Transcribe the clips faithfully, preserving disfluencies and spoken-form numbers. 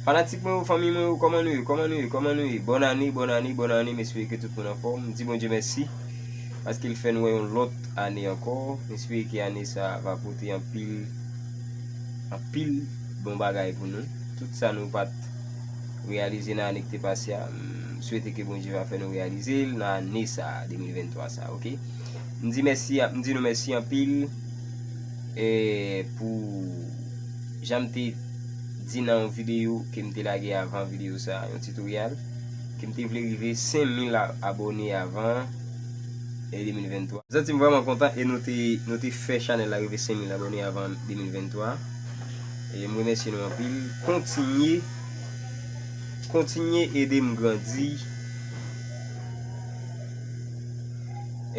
Fanatik mwen yo, fanmi mwen yo, kòman nou ye? Kòman nou ye? Kòman nou ye? Bòn ane, bòn ane, bòn ane, m espere ke tout moun anfòm. M di Bondye mèsi paske l fè n wè yon lòt ane ankò. M espere ke ane sa a va pote anpil, anpil bon bagay pou nou. Tout sa nou pa t reyalize nan ane ki te pase a, m swete ke Bondye va fè nou reyalize l nan ane sa a, de mil venntwa sa a, oke? M di mèsi, m di nou mèsi anpil, e, pou jan m te di nan yon videyo ke m te lage avan videyo sa, yon titoryal, ke m te vle rive senk mil a-, abòne avan, e, de mil venntwa. M santi m vrèman kontan e nou te, nou te fè chanèl la rive senk mil abòne avan de mil venntwa. E m remèsye nou anpil. Kontinye, kontinye ede m grandi.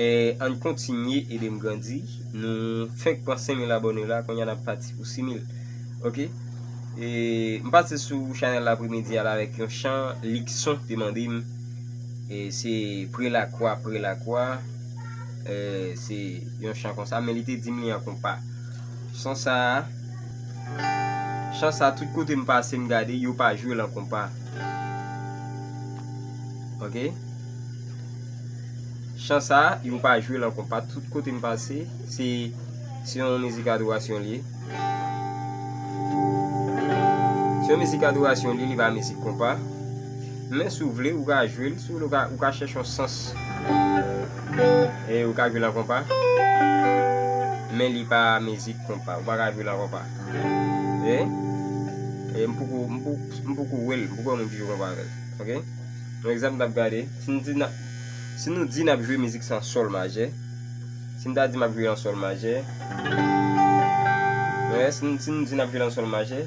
E, ann kontinye ede m grandi. Nou fenk pran senk mil abòne la, kounye a n ap pati pou sis mil. Oke? E, m pase sou chanèl la apremidi a la avèk yon chan, Likson te mande m. E, se Pre Lakwa, Pre Lakwa. E, se yon chan konsa, men li te di m li an konpa. Chan sa a, chan sa a, tout kote m pase, m gade, yo pa jwe l an konpa. Oke? Chan sa a, yo pa jwe l an konpa. Tout kote m pase, se, se yon mizik adorasyon li ye. Se yon mizik adorasyon li, li pa mizik konpa. Men si w vle, ou ka jwe l. Si w vle, ou ka, ou ka chèche yon sans. E ou ka jwe l an konpa. Men li pa mizik konpa. Ou pa ka jwe l an konpa. E, e m poko, m poko, m poko wè l. M poko wè moun ki jwe konpa avè l. Oke? Yon egzanp, n ap gade. Si n di n ap, si nou di n ap jwe mizik sa an sòl majè, si n ta di m ap jwe l an sòl majè, wè, si n, si n di n ap jwe l an sòl majè,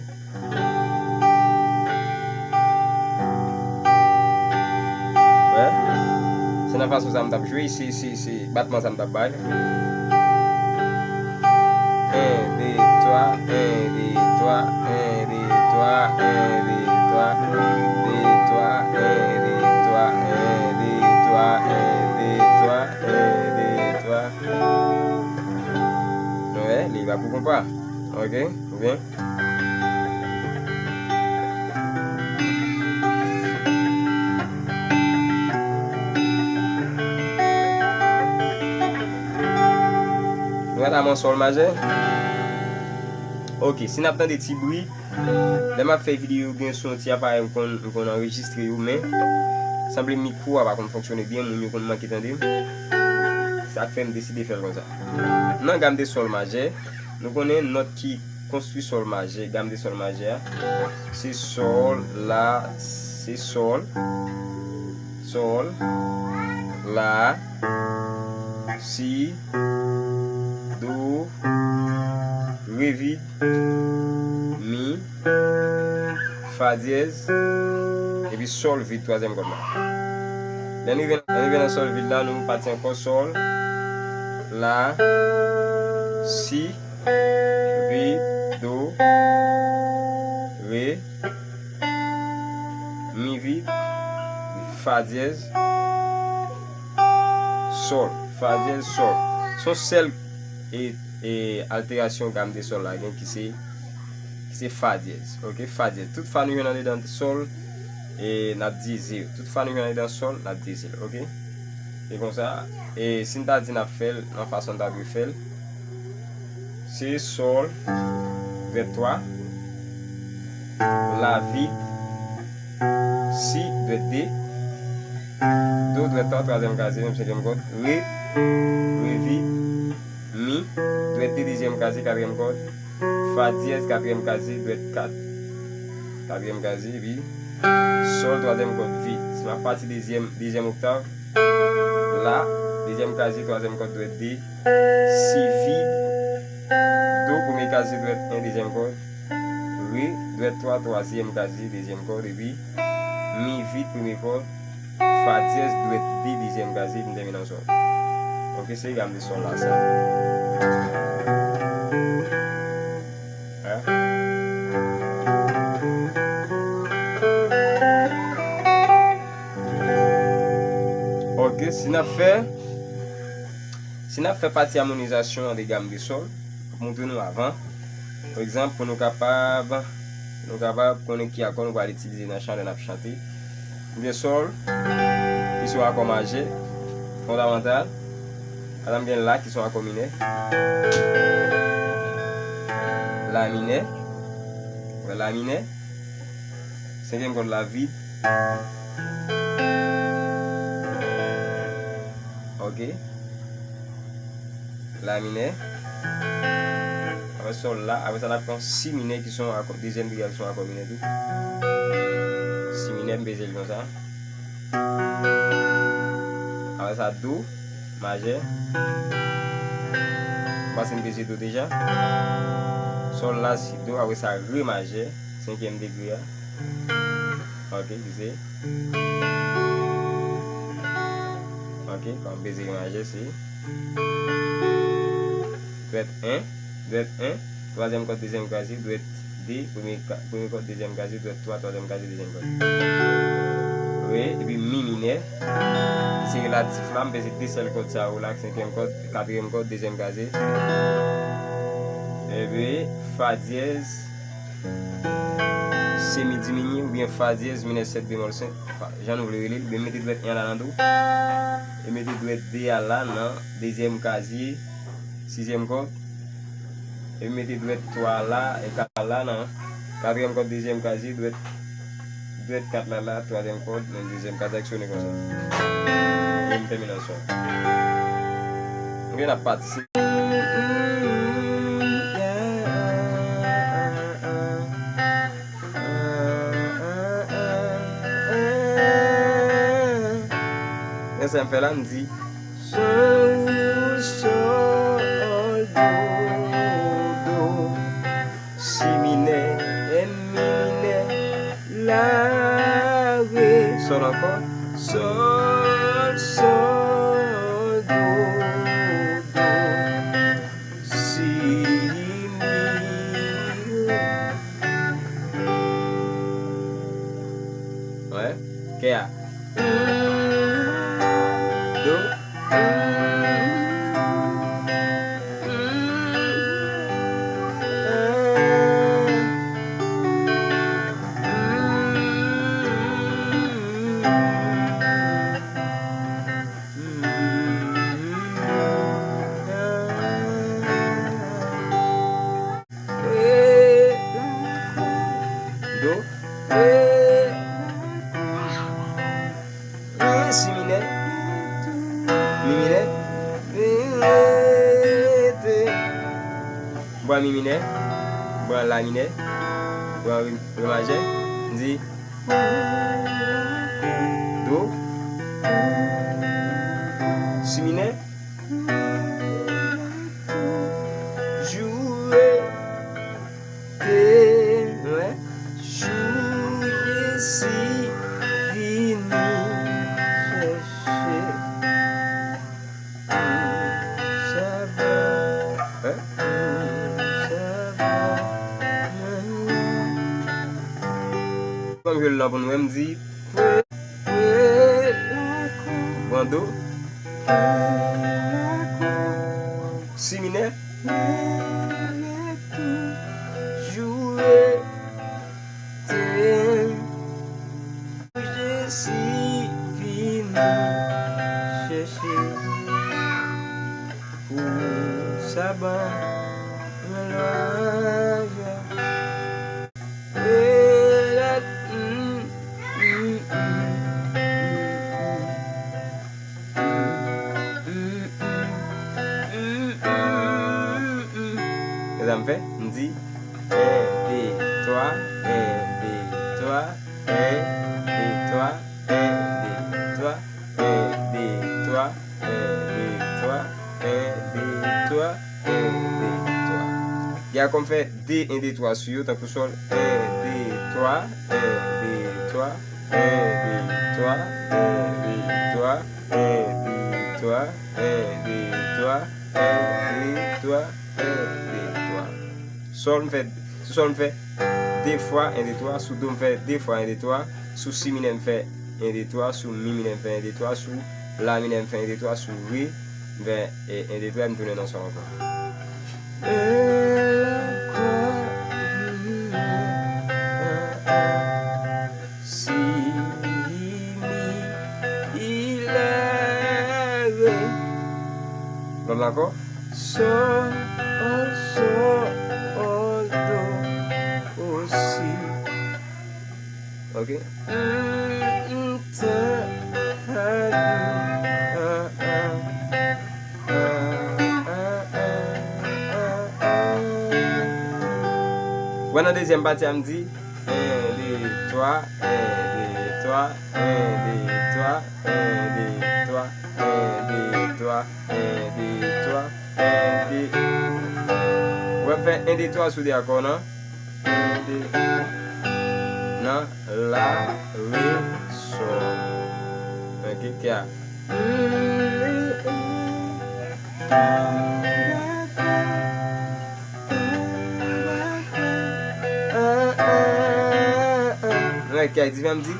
wè, se nan fason sa m t ap jwe, se, se, se batman sa m t ap bay. En, de, twa, en, de, twa, en, de, twa, en, de, twa, en, de, twa, en, de, twa, en, de, twa, en, de, twa, en, de, twa. Nou wè, li pa pou konpa. Oke, byen. Nou wè la m an sòl majè. Oke, si n ap tande ti bri, lè m ap fè videyo, gen sou yon ti aparèy m konn, m konn anrejistre yo, men sanble mikwo a pa konn fonksyone byen, moun yo konn manke tande m. Sa k fè m deside fè l konsa. Nan gam de sòl majè, nou konnen nòt ki konstwi sòl majè, gam de sòl majè a, se sòl, la, se sòl, sòl, la, si, do, re vid, mi, fa dyèz, epi sòl vid, twazyèm kòd la. Lè n rive, lè n rive nan sòl vid la, nou pati ankò sòl, la, si, vid, do, re, mi vid, fa dyèz, sòl, fa dyèz, sòl. Se yon sèl e, e alterasyon gam de sòl la gen ki se, ki se fa dyèz. Oke, fa dyèz. Tout fa nou jwenn andedan sòl, e n ap dyeze yo. Tout fa nou jwenn andedan sòl, n ap dyeze l. Oke? E konsa, e si n ta di n ap fè l nan fason n ta dwe fè l, se sòl, dwèt twa, la vid, si, dwèt de, do, dwèt twa, twazyèm kazye, menm senkyèm kòd, re, re vid, mi, dwèt de, dezyèm kazye, katriyèm kòd, fa dyèz, katriyèm kazye, dwèt kat, katriyèm kazye, epi sòl, twazyèm kòd, vid. Si m ap pati dezyèm, dezyèm oktav, la, dezyèm kazye, twazyèm kòd, dwèt de, si vid, do, premye kazye, dwèt en, dezyèm kòd, re, dwèt twa, twazyèm kazye, dezyèm kòd, epi mi vid, premye kòd, fa dyèz, dwèt de, dezyèm kazye, epi m tèmine an sòl. Donk, se gam de sòl la, sa. Hein? Ok, si n ap fè, si n ap fè pati amonizasyon an de gam de sòl, m ap montre nou avan. Pa egzanp, pou nou kapab Nou kapab konnen ki akò nou pral itilize nan chan lè n ap chante. M gen sòl, ki se yon akò majè, fondamantal. Atè m gen la, ki se yon akò minè. La minè. Wè, la minè. Senkyèm kòd la vid. Ok. La minè. Apre sòl la. Apre sa, n ap pran si minè ki se yon akò, dezyèm degrè ki se yon akò minè tou. Si minè, m peze l konsa. Apre sa, do majè. M panse m peze do deja. Sòl la, si do, apre sa, re majè, senkyèm degre a. Ok, ki se. Ok, kòm peze re majè, se. Dwèt en, dwèt en, twazyèm kòd, dezyèm kraze, dwèt de, premye ka-, premye kòd, dezyèm kraze, dwèt twa, twazyèm kraze, dezyèm kòd. Re, epi mi minè, ki se relatif la, m peze de sèl kòd sa yo la, senkyèm kòd, katriyèm kòd, dezyèm kraze. Epi fa dyèz, semi diminye, oubyen fa dyèz minè sèt bemòl senk, fa, jan nou vle rele l, oubyen mete dwèt en la nan do, e mete dwèt de a la nan dezyèm kraze, sizyèm kòd, epi mete dwèt twa la, e kat la nan katriyèm kòd, dezyèm kraze, dwèt, dwèt kat la la, twazyèm kòd, nan dezyèm kraze, ak sonnen konsa. E m tèmine an sòl. Ok, n ap pati. Gen sa m fè la, m di. Sol, sol, do, do, si minè, e mi minè, la, re. Sòl ankò. Sol, sol, do, do, si, mi, re. Wè, kè a. Do. Do. Si minè. Mi minè. Bwa mi minè. Bwa la minè. Bwa re, re majè. M di. Do. Si minè. Joure, te, wè, joure, si, vini, chèche, pou, saba, wè, pou, saba, mwen la. Ban m jwe l lan pou nou wè, m di, pwe, pwe, lakwa. Pran do. Si minè. Joure, te, Jezi vini chèche pou saba mwen lwaja. Mezanmi, fè, m di, en, de, twa, en, de, twa, en, de, twa, en, de, twa, en, de, twa, en, de, twa, en, de, twa, en, de, twa. Gen akò m fè de, en, de, twa sou yo, tankou sòl, en, de, twa, en, de, twa, en, de, twa, en, de, twa, en, de, twa, en, de, twa, en, de, twa, en, de, twa. Sòl m fè, sou sòl m fè de fwa, en, de, twa, sou do m fè de fwa, en, de, twa, sou si minè m fè en, de, twa, sou mi minè m fè en, de, twa, sou la minè m fè en, de, twa, sou re m fè, e, en, de, twa, m tounen nan sòl ankò. E lakwa, Ankò. Sol, sol, do, si. Ok. Wè nan dezyèm pati a m di en, de, twa, en, de, twa, en, de, twa, en, de, twa, en, de, twa, en, de, twa, en, de. Wè m fè en, de, twa sou de akò nan. En, de, nan, la, re, sol. Ok, kè a. Ann wè kè a, di fè m di,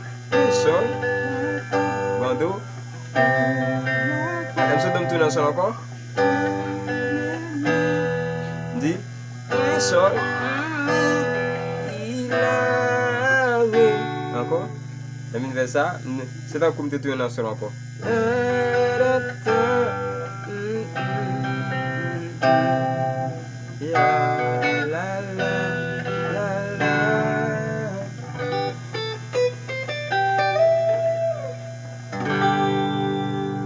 sol, bando. Fè m sot, m tounen an sol ankò. M di, sol, mi, la, re. Ankò. Lè m fin fè sa, m, se tankou m te tounen nan sol ankò.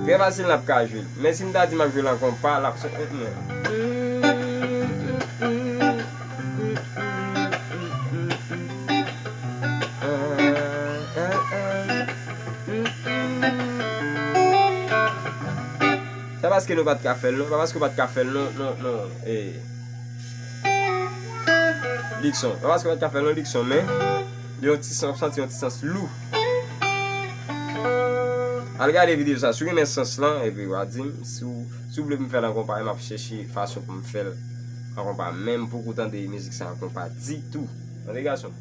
Trè fasil, n ap ka jwe l. Men si m ta di m ap jwe l an konpa, l ap son. Se pa paske nou pa t ka fè l, non. Pa paske w pa t ka fè l, non, non, non. Eh. Likson. Pa paske w pa t ka fè l, non, Likson, men li yon ti sans, w santi yon ti sans lou. Al gade videyo sa, si w renmen sans lan, epi w a di m, si w, si w vle m fè l an konpa, m ap chèche fason pou m fè l an konpa. Men m poko tande mizik sa an konpa ditou. Tande, gason.